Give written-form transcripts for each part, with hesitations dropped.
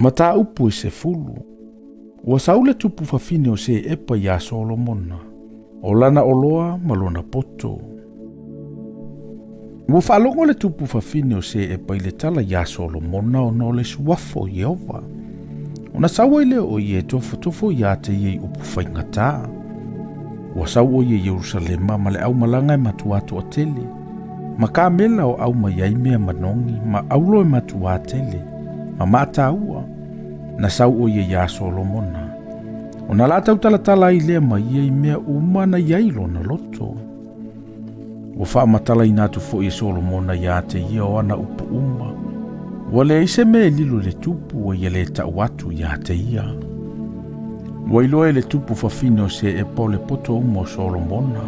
Mataupu e 10. Ua sau le tupu fafine o Seepa iā Solomona, o lana oloa ma lona poto. Ua faalogo le tupu fafine o Seepa i le tala iā Solomona ona o le suafa o Ieova. Ona sau ai lea o ia e tofotofo iā te ia i upu faigata. Ua sau o ia i Ierusalema ma le aumalaga e matuā toatele, ma kamela o au mai ai mea manogi ma aulo e matuā tele, ma mataua, na sau o ia iā Solomona. Ona la tautalatala ai lea ma ia i mea uma na i ai lona loto. Ua faamatalaina atu foi e Solomona iā te ia o ana upu uma. Ua leai se mea e lilo i le tupu ua ia lē tau atu iā te ia. Ua iloa e le tupu fafine o Seepa o le poto uma o Solomona,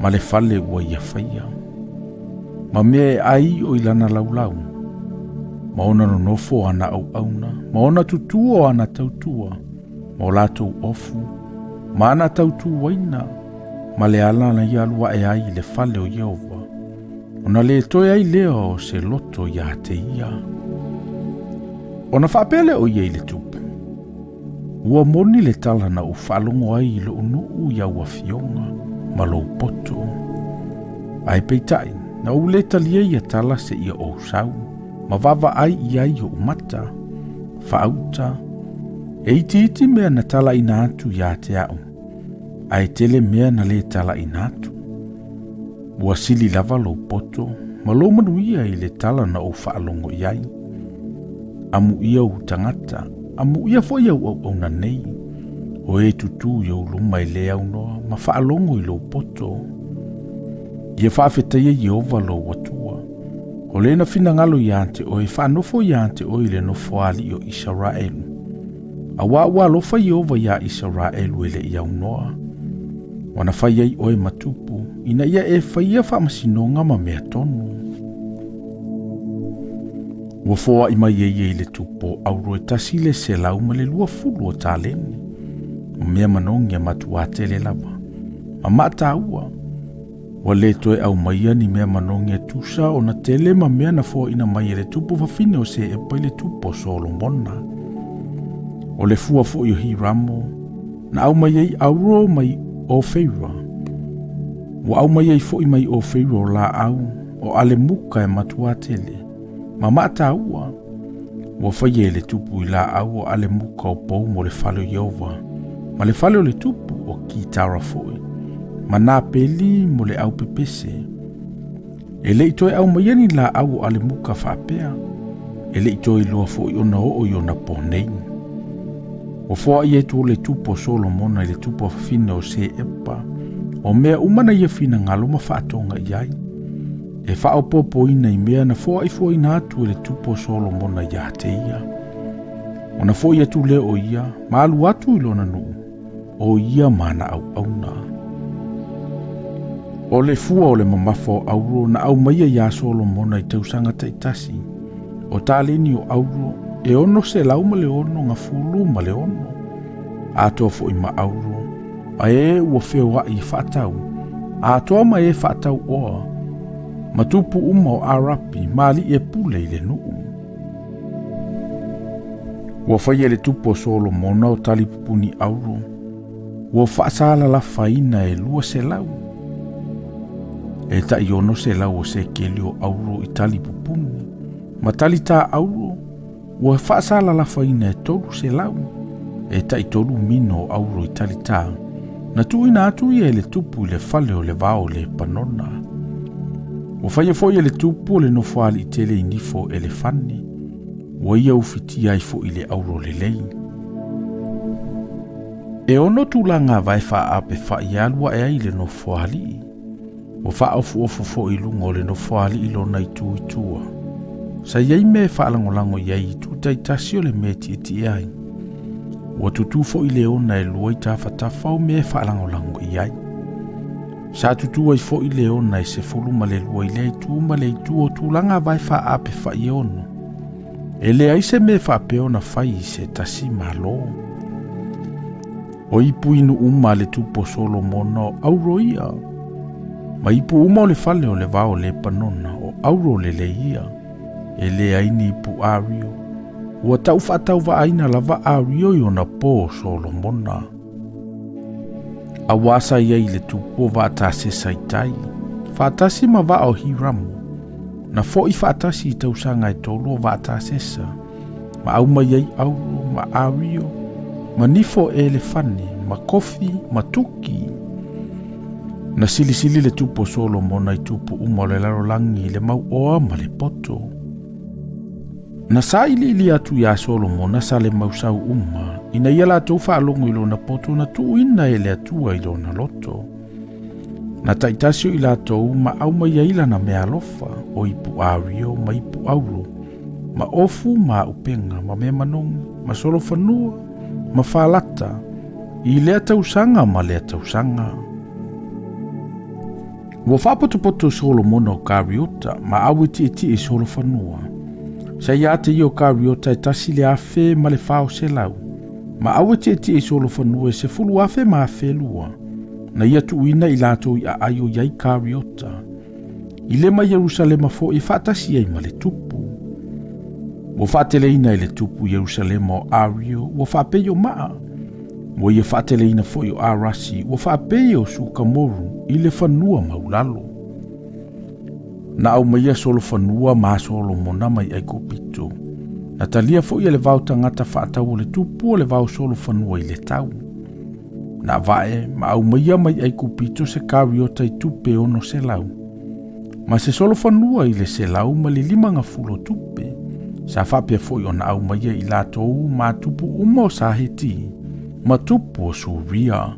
ma le fale ua ia faia, ma mea e ai o i lana laulau, ma ona nonofo o ana auauna, ma ona tutū o ana tautua, ma o latou ofu, ma ana tautū uaina, ma le ala na ia alu ae ai i le fale o Ieova, ona lē toe ai lea o se loto iā te ia. Ona faapea lea o ia i le tupu, Ua moni le tala na ou faalogo ai i lou nuu i au afioga ma lou poto. Ae peitai, na ou lē talia ia tala seia ou sau, ma vaavaai i ai oʻu mata, faauta, e itiiti mea na talaina atu iā te a'u, ae tele mea na lē talaina atu. Ua sili lava lou poto ma lou manuia i le tala na ou faalogo i ai. Amuia ou tagata, amuia foi au auauna nei, o e tutū i ou luma e lē aunoa ma faalogo i lou poto. Ia faafetaia Ieova lou Atua, o lē na finagalo iā te oe e faanofo iā te oe i le nofoaali'i o Isaraelu. Auā ua alofa Ieova iā Isaraelu e leʻi aunoa, ua na fai ai oe ma tupu, ina ia e faia faamasinoga ma mea tonu. Ua foaʻi mai e ia i le tupu o auro e 120 o taleni, o mea manogi e matuā tele lava, ma maataua. Ua lē toe aumaia ni mea manogi e tusa ona tele ma mea na foaʻina mai e le tupu fafine o Seepa i le tupu o Solomona. O le fua foi o Hiramo, na aumai ai auro mai Ofeira. Ua aumai ai foi mai Ofeira o laau o alemuka e matuā tele, ma maataua. Ua faia e le tupu i laau o alemuka o pou mo le fale o Ieova, ma le fale o le tupu o kitara foi, ma nā peli mo le aupepese. E leʻi toe aumaia ni laau o alemuka faapea, e leʻi toe iloa foi ona oo i ona pō nei. Ua foaʻi atu o le tupu o Solomona i le tupu fafine o Seepa, o mea uma na ia finagalo ma faatoga i ai, e faaopoopoina i mea na foaifoaina atu e le tupu o Solomona iā te ia. Ona foʻi atu lea o ia, ma alu atu i lona nuu, o ia ma ana auauna. O le fua o le mamafa o auro na aumaia iā Solomona i tausaga taitasi, o taleni o auro e 666, atoa foi ma auro, a e ua feoaʻi e faatau, atoa ma e faatau oa, ma tupu uma o Arapi ma aliʻi e pule i le nuu. Ua faia e le tupu o Solomona o talipupuni auro, ua faasalalafaina e 200, e tai 600 o sekeli o auro i talipupuni, ma talitā auro ua faasalalafaina e 300, e tai tolu mino o auro i talitā, na tuuina atu ia e le tupu i le fale o le vao o Lepanona. Ua faia foi e le tupu o le nofoaaliʻi tele i nifo o elefane, ua ia ufitia ai foi le auro lelei. E ono tulaga vae faaape faʻi e alu aʻe ai i le nofoaaliʻi. Ua faaofuofu foi i luga o le nofoaaliʻi lona itu i tua. Sa i ai mea e faalagolago i ai i itu taitasi o le mea e tietie ai. Ua tutū foi leona e lua i tafatafa o mea e faalagolago i ai. Sa tutū ai foi leona e 12 i lea itu ma le itu o tulaga vae faaape faʻi e ono. E leai se mea e faapea ona fai i se tasi Malo. O ipu inu uma a le tupu o Solomona o auro ia, ma ipu uma o le fale o le vao o Lepanona o auro lelei ia, e leai ni ipu ario. Ua tau faatauvaaina lava Ario i ona po o Solomona. Auā sa i ai i le tupu o vaa Tasesa i tai, faatasi ma vaa o Hiramu, na fo'i faatasi i tausaga e tolu o vaa Tasesa, ma aumai ai auro ma Ario, ma nifo o elefane, ma kofi, ma tuki. Na silisili le tupu o Solomona i tupu uma o le lalolagi i le mauoa ma le poto. Na sailiili atu iā Solomona sa le mausau uma, ina ia latou faalogo i lona poto na tuuina e le Atua i lona loto. Na taitasi o i latou ma aumai ai lana meaalofa, o ipu ario ma ipu auro, ma ofu ma auupega, ma mea manogi, ma solofanua, ma falata, i lea tausaga ma lea tausaga. Ua faapotopoto Solomona o kariota ma awe tietie i solofanua. Sa ia te ia o kariota e 1,400 ma le ma awe tietie i solofanua e 10,000 ma 2,000. Na ia tuuina i latou i aai o i ai kariota. I le mai Ierusalema foi e faatasi ai ma le tupu. Ua faateleina e le tupu Ierusalema o Ario, ua faapei o maa. Ua ia faateleina foi o Arasi, ua faapei o Sukamoru i le fanua maulalo. Na aumaia solofanua ma Solomona mai Aikupito. Na talia foi e le vao tagata faatau o le tupu o le vao solofanua i le tau. Na vae ma aumaia mai Aikupito se kariota i tupe 600. Ma se solofanua i le 150 tupe. Sa faapea foi ona aumaia i latou ma tupu uma o Saheti, ma tupu o Suria.